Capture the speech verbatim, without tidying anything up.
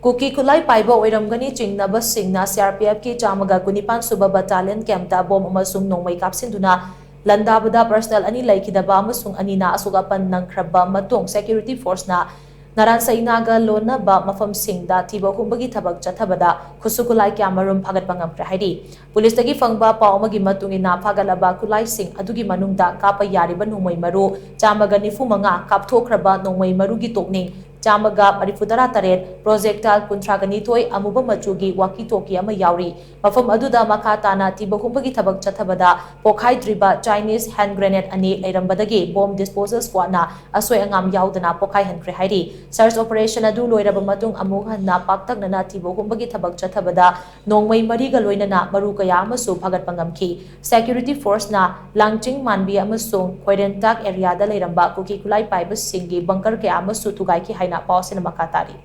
ꯀꯨꯀꯤ ꯈꯨꯠꯂꯥꯏ ꯄꯥꯏꯕ ꯑꯣꯏꯔꯝꯒꯅꯤ ꯆꯤꯡꯅꯕꯁꯤꯡꯅ ꯁꯤ ꯑꯥꯔ ꯄꯤ ꯑꯦꯐꯀꯤ ꯆꯥꯝꯃꯒ ꯀꯨꯟꯅꯤꯄꯥꯟ ꯁꯨꯕ ꯕꯠꯇꯥꯂꯤꯌꯟ ꯀꯦꯝꯞꯇ ꯕꯣꯝ ꯑꯃꯁꯨꯡ ꯅꯣꯡꯃꯩ ꯀꯥꯞꯁꯤꯟꯗꯨꯅ ꯂꯥꯟꯗꯥꯕꯗ ꯄꯔꯁꯅꯦꯜ ꯑꯅꯤ ꯂꯩꯈꯤꯗꯕ ꯑꯃꯁꯨꯡ ꯑꯅꯤꯅ ꯑꯁꯣꯛ ꯑꯄꯟ ꯅꯪꯈ꯭ꯔꯕ ꯃꯇꯨꯡ ꯁꯦꯀ꯭ꯌꯨꯔꯤꯇꯤ ꯐꯣꯔꯁꯅ ꯅꯥꯔꯥꯟ ꯁꯩꯅꯥꯒ ꯂꯣꯟꯅꯕ ꯃꯐꯝꯁꯤꯡꯗ ꯊꯤꯕ ꯍꯨꯝꯕꯒꯤ ꯊꯕꯛ ꯆꯠꯊꯕꯗ ꯈꯨꯠꯁꯨ ꯈꯨꯠꯂꯥꯏ ꯀꯌꯥꯃꯔꯨꯝ ꯐꯥꯒꯠꯄ ꯉꯝꯈ꯭ꯔꯦ ꯍꯥꯏꯔꯤ꯫ ꯄꯨꯂꯤꯁꯇꯒꯤ ꯐꯪꯕ ꯄꯥꯎ ꯑꯃꯒꯤ ꯃꯇꯨꯡ ꯏꯟꯅ ꯐꯥꯒꯠꯂꯕ ꯈꯨꯠꯂꯥꯏꯁꯤꯡ ꯑꯗꯨꯒꯤ ꯃꯅꯨꯡꯗ ꯀꯥꯞꯄ ꯌꯥꯔꯤꯕ ꯅꯣꯡꯃꯩ ꯃꯔꯨ ꯆꯥꯝꯃꯒ ꯅꯤꯐꯨ ꯃꯉꯥ, ꯀꯥꯞꯊꯣꯛꯈ꯭ꯔꯕ ꯅꯣꯡꯃꯩ ꯃꯔꯨꯒꯤ ꯇꯣꯛꯅꯤꯡ ꯆꯥꯝꯃꯒ ꯃꯔꯤꯐꯨ ꯇꯔꯥ ꯇꯔꯦꯠ, ꯄ꯭ꯔꯣꯖꯦꯛꯇꯥꯏꯜ ꯀꯨꯟꯊ꯭ꯔꯥꯒ ꯅꯤꯊꯣꯏ, ꯑꯃꯨꯕ ꯃꯆꯨꯒꯤ ꯋꯥꯀꯤ ꯇꯣꯀꯤ ꯑꯃ ꯌꯥꯎꯔꯤ꯫ ꯃꯐꯝ ꯑꯗꯨꯗ ꯃꯈꯥ ꯇꯥꯅ ꯊꯤꯕ ꯍꯨꯝꯕꯒꯤ ꯊꯕꯛ ꯆꯠꯊꯕꯗ ꯄꯣꯈꯥꯏꯗ꯭ꯔꯤꯕ ꯆꯥꯏꯅꯤꯁ ꯍꯦꯟ ꯒ꯭ꯔꯦꯅꯦꯗ ꯑꯅꯤ ꯂꯩꯔꯝꯕꯗꯒꯤ ꯕꯣꯝ ꯗꯤꯁꯄꯣꯖꯦꯜ ꯁ꯭ꯀ꯭ꯋꯥꯗꯅ ꯑꯁꯣꯏ ꯑꯉꯥꯝ ꯌꯥꯎꯗꯅ ꯄꯣꯈꯥꯏꯍꯟꯈ꯭ꯔꯦ ꯍꯥꯏꯔꯤ꯫ ꯁꯔꯆ ꯑꯣꯄꯔꯦꯁꯟ ꯑꯗꯨ ꯂꯣꯏꯔꯕ ꯃꯇꯨꯡ ꯑꯃꯨꯛ ꯍꯟꯅ ꯄꯥꯛꯇꯛꯅꯅ ꯊꯤꯕ ꯍꯨꯝꯕꯒꯤ ꯊꯕꯛ ꯆꯠꯊꯕꯗ ꯅꯣꯡꯃꯩ ꯃꯔꯤꯒ ꯂꯣꯏꯅꯅ ꯃꯔꯨ ꯀꯌꯥ ꯑꯃꯁꯨ ꯐꯥꯒꯠꯄ ꯉꯝꯈꯤ꯫ ꯁꯦꯀ꯭ꯌꯨꯔꯤꯇꯤ ꯐꯣꯔꯁꯅ ꯂꯥꯡꯆꯤꯡ ꯃꯥꯟꯕꯤ ꯑꯃꯁꯨꯡ ꯈꯣꯏꯔꯦꯟꯇꯥꯛ ꯑꯦꯔꯤꯌꯥꯗ ꯂꯩꯔꯝꯕ ꯀꯨꯀꯤ ꯈꯨꯠꯂꯥꯏ ꯄꯥꯏꯕꯁꯤꯡꯒꯤ ꯕꯪꯀꯔ ꯀꯌꯥ ꯑꯃꯁꯨ ꯊꯨꯒꯥꯏꯈꯤ ꯍꯥꯏꯅ ꯄꯥꯎꯁꯤꯅ ꯃꯈꯥ ꯇꯥꯔꯤ꯫